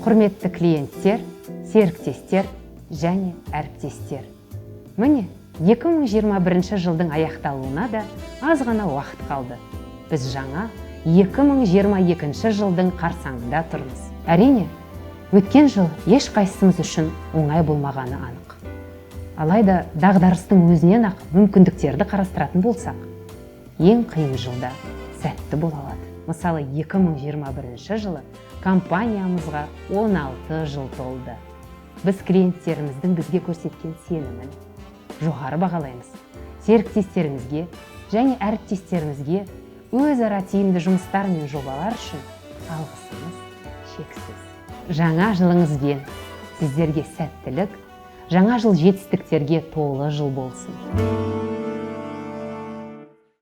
Құрметті клиенттер, серіктестер және әріптестер! Міне, 2021 жылдың аяқталуына да аз ғана уақыт қалды. Біз жаңа 2022 жылдың қарсаңында тұрмыз. Әрине, өткен жыл ешқайсымыз үшін оңай болмағаны анық. Алайда дағдарыстың өзінен ақ мүмкіндіктерді қарастыратын болсақ, ең қиын жылда сәтті бола алады. Мысалы, 2021 жылы компаниямызға 16 жыл толды. Біз клиенттеріміздің бізге көрсеткен сенімін жоғары бағалаймыз. Серіктестерімізге және әріптестерімізге өзара тиімді жұмыстар мен жобалар үшін алғысымыз шексіз. Жаңа жылыңызбен! Сіздерге сәттілік, жаңа жыл жетістіктерге толы жыл болсын!